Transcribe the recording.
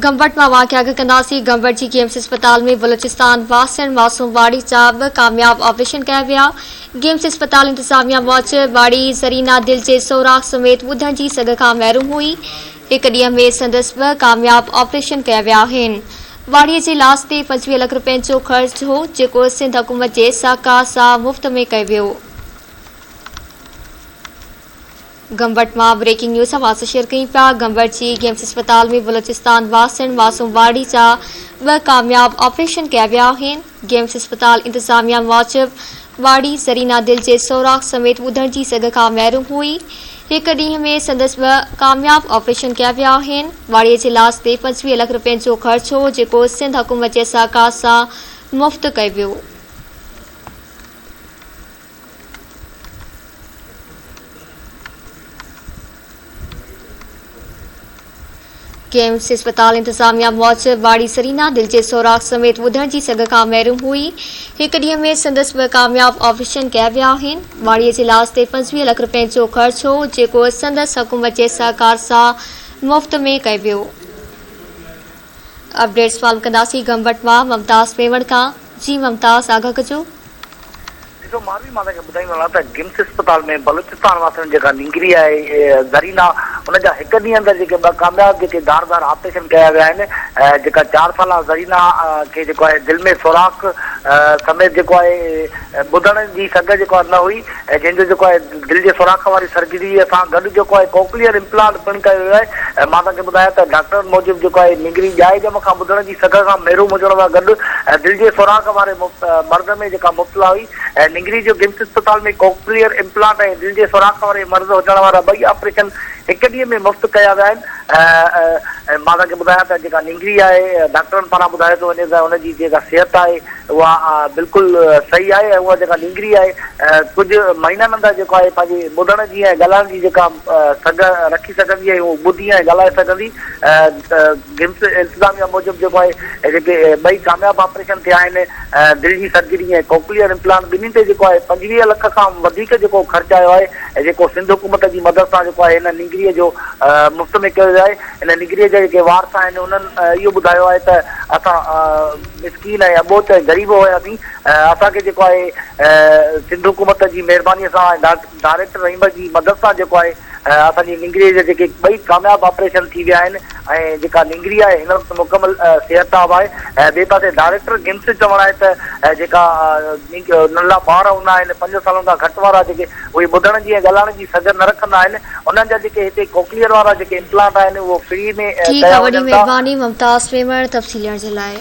گمبٽ مان واقعا آگاهه ڪنداسين، گمبٽ جي گيمس اسپتال ۾ بلوچستان واسڻ معصوم واڙي جا ٻه ڪامياب آپريشن ڪيا ويا، گيمس اسپتال انتظاميا موجب واڙي زرينا دل جي سوراخ سميت ٻڌڻ جي سگهه کان محروم هئي، هڪ ڏينهن ۾ سندس ٻه ڪامياب آپريشن ڪيا ويا آهن، واڙي جي لاش تي 25 لک رپين جو خرچ هو، جيڪو سنڌ حڪومت جي سهڪار سان مفت ۾ ڪيو ويو. گمبٽ مان بريڪنگ نيوز اوهان سان شيئر ڪيون پيا گمبٽ جي گيمس اسپتال ۾ بلوچستان واسڻ معصوم واڙي جا ٻه ڪامياب آپريشن ڪيا ويا آهن گيمس اسپتال انتظاميا موجب واڙي زرينا دل جي سوراخ سميت ٻڌڻ جي سگهه کان محروم هئي هڪ ڏينهن ۾ سندس ٻه ڪامياب آپريشن ڪيا ويا آهن واڙي جي لاش تي 25 لک رپين جو خرچ هو جيڪو سنڌ حڪومت جي سهڪار سان مفت ڪيو ويو. ڪيمس اسپتال انتظاميا موجب واڙي سرينا دل جي سوراخ سميت ٻڌڻ جي سگهه کان محروم هئي، هڪ ڏينهن ۾ سندس ٻه ڪامياب آپريشن ڪيا ويا آهن، واڙي جي لاش تي 25 لک رپين جو خرچ هو، جيڪو سندس حڪومت جي سهڪار سان مفت ۾ ڪيو ويو. اپڊيٽس معلوم ڪنداسين گمبٽ مان ممتاز ميمڻ کان، جي ممتاز آگاهه ڪجو. ڏسو ماروي مان توهان کي ٻڌائيندو هلان ته گمس اسپتال ۾ بلوچستان واسين جيڪا نينگري آهي زرينا ان جا هڪ ڏينهن اندر جيڪي ٻه ڪامياب جيڪي ڌار ڌار آپريشن ڪيا ويا آهن جيڪا چار سالا زرينا کي جيڪو آهي دل ۾ سوراخ سميت جيڪو آهي ٻڌڻ جي سگهه جيڪو آهي نه هئي ۽ جنهن جو جيڪو آهي دل جي سوراخ واري سرجري سان گڏ جيڪو آهي ڪوڪليئر امپلانٽ پڻ ڪيو ويو آهي ۽ مان توهان کي ٻڌايان ته ڊاڪٽرن موجب جيڪو آهي نينگري ڄائي ڄم کان ٻڌڻ جي سگهه کان محروم هجڻ سان گڏ دل جي سوراخ واري مرض ۾ جيڪا مبتلا هئي ۽ نينگري جو گمس اسپتال ۾ ڪوڪليئر امپلانٽ ۽ دل جي سوراخ واري مرض هجڻ وارا ٻئي آپريشن هڪ ڏينهن ۾ مفت ڪيا ويا آهن ۽ مان توهان کي ٻڌايان ته جيڪا نينگري آهي ڊاڪٽرن پاران ٻڌايو ٿو وڃي ته ان جي جيڪا صحت آهي اها بلڪل صحيح آهي ۽ اها جيڪا نينگري آهي ڪجهه مهينن اندر جيڪو آهي پنهنجي ٻڌڻ جي ۽ ڳالهائڻ جي جيڪا سگهه رکي سگهندي ۽ هو ٻڌي ۽ ڳالهائي سگهندي. گمس انتظاميا موجب جيڪو آهي جيڪي ٻئي ڪامياب آپريشن ٿيا آهن دل جي سرجري ۽ ڪوڪليئر امپلانٽ ٻنهي تي جيڪو آهي 25 لک کان وڌيڪ جيڪو خرچ آيو آهي جيڪو سنڌ حڪومت جي مدد سان جيڪو آهي هن نينگري جو مفت ۾ ڪيو ويو آهي هن نينگري جا جيڪي وارث آهن انهن اهو ٻڌايو آهي ته اسان مسڪين ۽ اٻوجهه ۽ غريب هياسين، اسان کي جيڪو آهي سنڌ حڪومت جي مهربانيء سان ۽ ڊائريڪٽر رحيم جي مدد سان جيڪو آهي اسان جي نينگريء جا جيڪي ٻئي ڪامياب آپريشن ٿي ويا آهن ۽ جيڪا نينگري آهي هن وقت مڪمل صحتياب آهي ۽ ٻئي پاسي ڊائريڪٽر گمس جو چوڻ آهي ته جيڪا ننڍڙا ٻار هوندا آهن پنج سالن کان گهٽ وارا جيڪي اهي ٻڌڻ جي ۽ ڳالهائڻ جي سگهه نه رکندا آهن انهن جا جيڪي هتي ڪوڪليئر وارا جيڪي امپلانٽ آهن اهو فري ۾ ٺيڪ ڪيا آ وڏي وڃن ٿا. مهرباني ممتاز ميمڻ تفصيل ڏيڻ جي لاء.